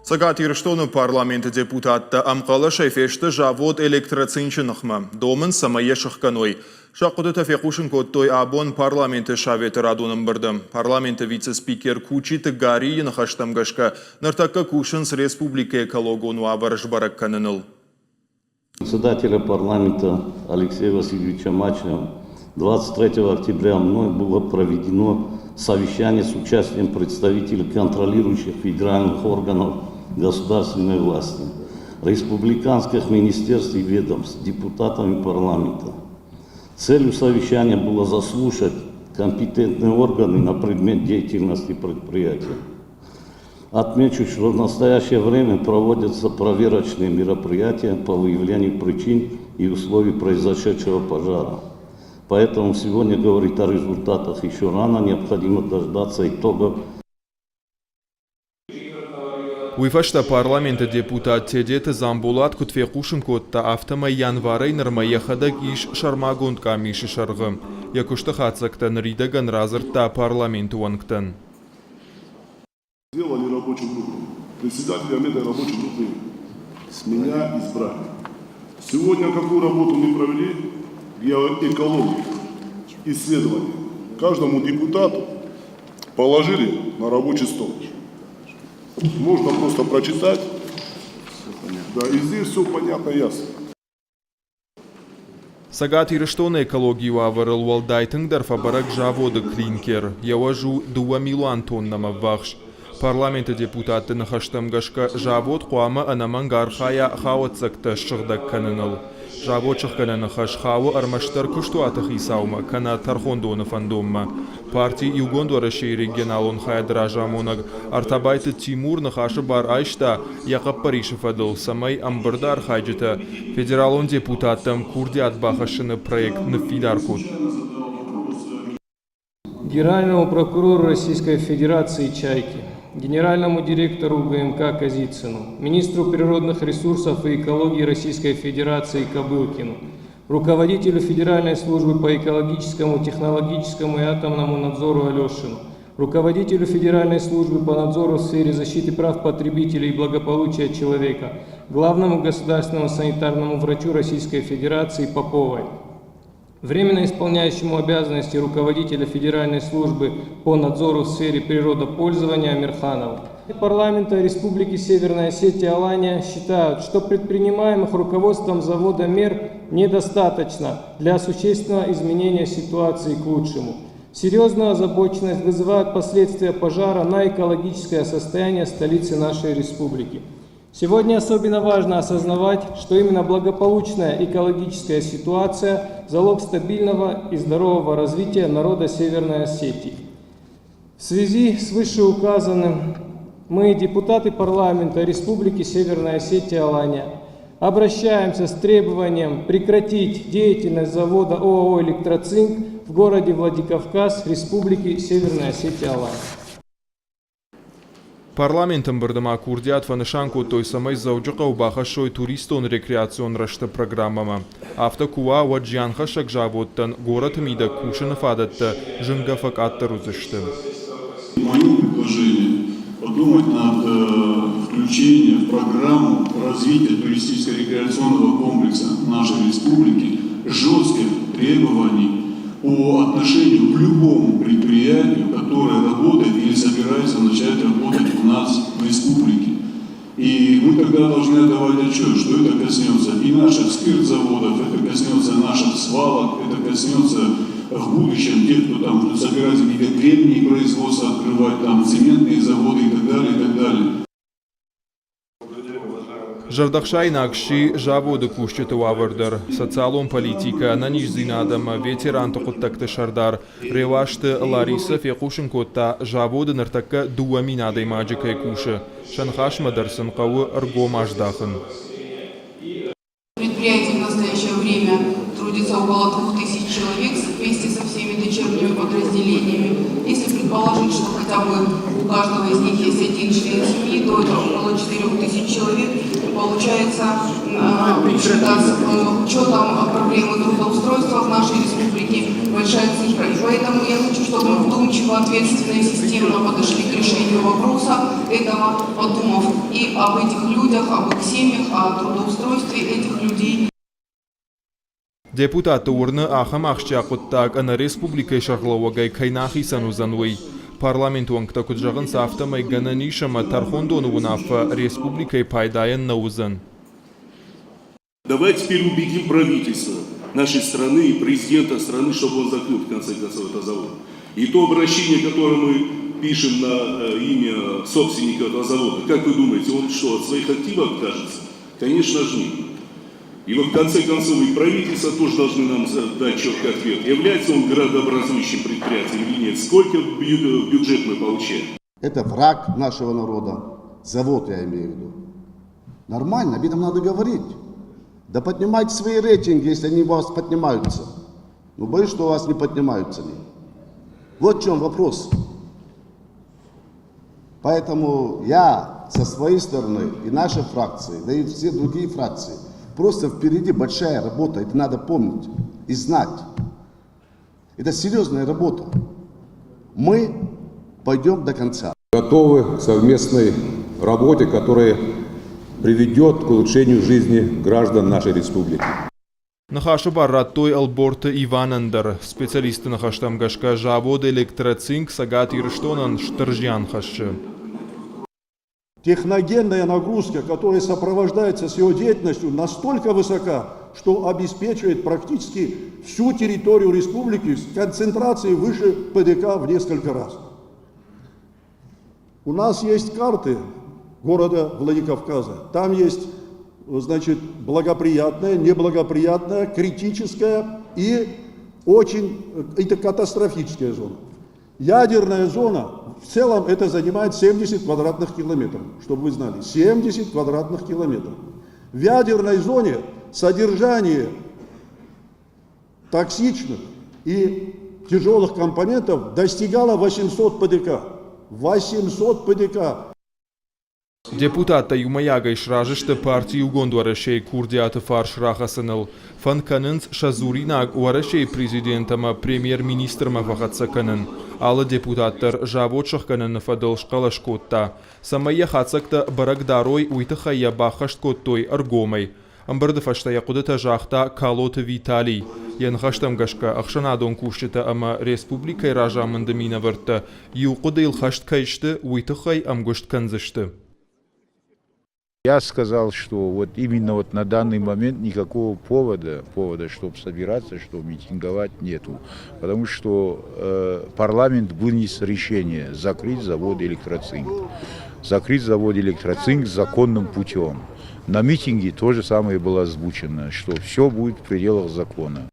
Цӕгат Ирыстоны парламенты депутаттӕ ӕмхъӕлӕсӕй фесты завод Электроцинчы ныхмӕ. Домынц, цӕмӕй йӕ сыхгӕной. Сӕ хъуыдытӕ фехъусын кодтой абон парламенты советы радон ӕмбырды. Парламенты вице-спикер Кучиты Гарийы ныхӕстӕм гӕсгӕ, ныртӕккӕ кусынц республикӕйы экологон уавӕр сбӕрӕг кӕныныл. Председателя парламента Алексея Васильевича Мачнева 23 октября мной было проведено совещание с участием представителей контролирующих федеральных органов государственной власти, республиканских министерств и ведомств, депутатами парламента. Целью совещания было заслушать компетентные органы на предмет деятельности предприятия. Отмечу, что в настоящее время проводятся проверочные мероприятия по выявлению причин и условий произошедшего пожара. Поэтому сегодня говорить о результатах еще рано, необходимо дождаться итогов. Уый фӕстӕ парламенты депутат Тедеты Дзамболат куыд фехъусын кодта, афтӕмӕй январӕй нырмӕ йӕхӕдӕг ис сӕрмагонд къамисы сӕргъы. Йӕ куысты хатдзӕгтӕ ныридӕгӕн радзырдта парламенты уӕнгтӕн. Сделали рабочую группу. Председателем этой рабочей группы с меня избрали. Сегодня какую работу мы провели? Геоэкологию, исследование. Каждому депутату положили на рабочий стол. Можно просто прочитать. Да, и здесь все понятно, ясно. Цӕгат Ирыстоны экологийы уавӕрыл уӕлдай тынгдӕр фӕбӕрӕг заводы клинкер, йӕ уӕз у 2 милуан тоннӕмӕ ввахс. Парламенты депутатты ныхӕстӕм гӕсгӕ, завод хъуамӕ ӕнӕмӕнг архайа хауӕццӕгтӕ ссыгъдӕг кӕныныл. Завод сыхгӕныны хӕс хауы ӕрмӕстдӕр куыстуаты хицаумӕ кӕнӕ тӕрхондоны фӕндонмӕ. Парти Иугонд Уӕрӕсейы регионалон хайады разамонӕг Артабайты Тимур ныхасы бар айста йӕ хъӕппӕрисы фӕдыл, цӕмӕй ӕмбырды архайджытӕ федералон депутаттӕм курдиат бахӕссыны проект ныффидар кодтой. Генеральному прокурору Российской Федерации Чайке, генеральному директору ГМК Козицыну, министру природных ресурсов и экологии Российской Федерации Кобылкину, руководителю Федеральной службы по экологическому, технологическому и атомному надзору Алешину, руководителю Федеральной службы по надзору в сфере защиты прав потребителей и благополучия человека, главному государственному санитарному врачу Российской Федерации Поповой, временно исполняющему обязанности руководителя Федеральной службы по надзору в сфере природопользования Амирханову. Парламента Республики Северная Осетия Алания считают, что предпринимаемых руководством завода мер недостаточно для существенного изменения ситуации к лучшему. Серьезную озабоченность вызывают последствия пожара на экологическое состояние столицы нашей республики. Сегодня особенно важно осознавать, что именно благополучная экологическая ситуация – залог стабильного и здорового развития народа Северной Осетии. В связи с вышеуказанным мы, депутаты парламента Республики Северная Осетия Алания, обращаемся с требованием прекратить деятельность завода ОАО «Электроцинк» в городе Владикавказ Республики Северная Осетия Алания. Парламенты ӕмбырды ма курдиат фӕнысан кодтой, цӕмӕй Дзӕуджыхъӕу бахӕссой туристон-рекреацион рӕзты программӕмӕ. Афтӕ куы уа, уӕд зианхӕссӕг заводтӕн горӕты мидӕг кусыны фадӕттӕ зынгӕ фӕкъаддӕр уыдзысты. Мое предложение подумать над включением в программу развития туристическо-рекреационного комплекса нашей республики жестких требований по отношению к любому предприятию, которое работает или собирается начать работать у нас в республике. И мы тогда должны отдавать отчет, что это коснется и наших спиртзаводов, это коснется наших свалок, это коснется в будущем тех, кто там собирается какие-то кремнии производства открывать, там цементные заводы и так далее, и так далее. Зӕрдӕхсаинаг сси заводы кусджыты уавӕр дӕр. Социалон политикӕ, ӕнӕниздзинад ӕмӕ ветеранты хъуыддӕгты сӕрдар Реуазты Ларисӕ фехъусын кодта, заводы ныртӕккӕ 2000 адӕймаджы кӕй кусы. Сӕ ныхасмӕ дӕр сын хъӕуы ӕргом аздахын. Предприятии в настоящее время трудится около 2000 человек вместе со всеми дочерними подразделениями. Если предположить, что хотя бы у каждого из них есть один член семьи, то это около 4000 человек. Получается, в общем-то, с учетом проблемы трудоустройства в нашей республике большая цифра. И поэтому я хочу, чтобы мы вдумчиво, ответственно и системно подошли к решению вопроса этого, подумав и об этих людях, об их семьях, о трудоустройстве этих людей. Депутатты уырны, ахӕм ахсджиаг хъуыддаг ӕнӕ республикӕйы сӕргълӕууӕгӕй кӕй нӕ ахицӕн уыдзӕн, уый. Парламенты уӕнгтӕ куыд зӕгъынц, афтӕмӕй гӕнӕн ис ӕмӕ тӕрхондоны уынаффӕ республикӕйы пайдайӕн нӕ уыдзӕн. Давай теперь убедим правительство нашей страны и президента страны, чтобы он закрыл в конце концов этот завод. И то обращение, которое мы пишем на имя собственника этого завода, как вы думаете, он что, от своих активов откажется? Конечно же нет. И вот в конце концов и правительство тоже должны нам дать четкий ответ. Является он градообразующим предприятием или нет? Сколько в бюджет мы получаем? Это враг нашего народа. Завод я имею в виду. Нормально, об этом надо говорить. Да поднимайте свои рейтинги, если они у вас поднимаются. Но боюсь, что у вас не поднимаются они. Вот в чем вопрос. Поэтому я со своей стороны и нашей фракции, да и все другие фракции, просто впереди большая работа, это надо помнить и знать. Это серьезная работа. Мы пойдем до конца. Готовы к совместной работе, которая приведет к улучшению жизни граждан нашей республики. Ныхасы бар радтой Ӕлборты Иванӕн дӕр. Специалистты ныхӕстӕм гӕсгӕ завод «Электроцинк» Цӕгат Ирыстонӕн стыр зиан хӕссы. Техногенная нагрузка, которая сопровождается с его деятельностью, настолько высока, что обеспечивает практически всю территорию республики с концентрацией выше ПДК в несколько раз. У нас есть карты города Владикавказа. Там есть, значит, благоприятная, неблагоприятная, критическая и очень, это катастрофическая зона. Ядерная зона в целом это занимает 70 квадратных километров, чтобы вы знали. 70 квадратных километров. В ядерной зоне содержание токсичных и тяжелых компонентов достигало 800 ПДК. 800 ПДК. Депутаттӕ иумӕйагӕй сразы сты парти Иугонд Уӕрӕсейы курдиаты фарс рахӕцыныл. Фӕнд кӕнынц сӕ дзуринаг Уӕрӕсейы президент ӕмӕ премьер-министрмӕ фӕхӕццӕ кӕнын. Алы депутат дӕр завод сӕхгӕныны фӕдыл схъӕлӕс кодта. Цӕмӕй йӕ хатдзӕгтӕ бӕрӕг дарой, уый тыххӕй йӕ баххӕст кодтой ӕргомӕй. Ӕмбырды фӕстӕ йӕ хъуыдытӕ загъта Калоты Виталий. Йӕ ныхӕстӕм гӕсгӕ, ӕхсӕнадон кусджытӕ ӕмӕ республикӕйы разамынды минӕвӕрттӕ иу хъуыдыйыл хӕст кӕй сты, уый тыххӕй ӕмгуыст кӕндзысты. Я сказал, что вот именно вот на данный момент никакого повода, чтобы собираться, чтобы митинговать, нету. Потому что парламент вынес решение закрыть завод «Электроцинк». Закрыть завод «Электроцинк» законным путем. На митинге то же самое было озвучено, что все будет в пределах закона.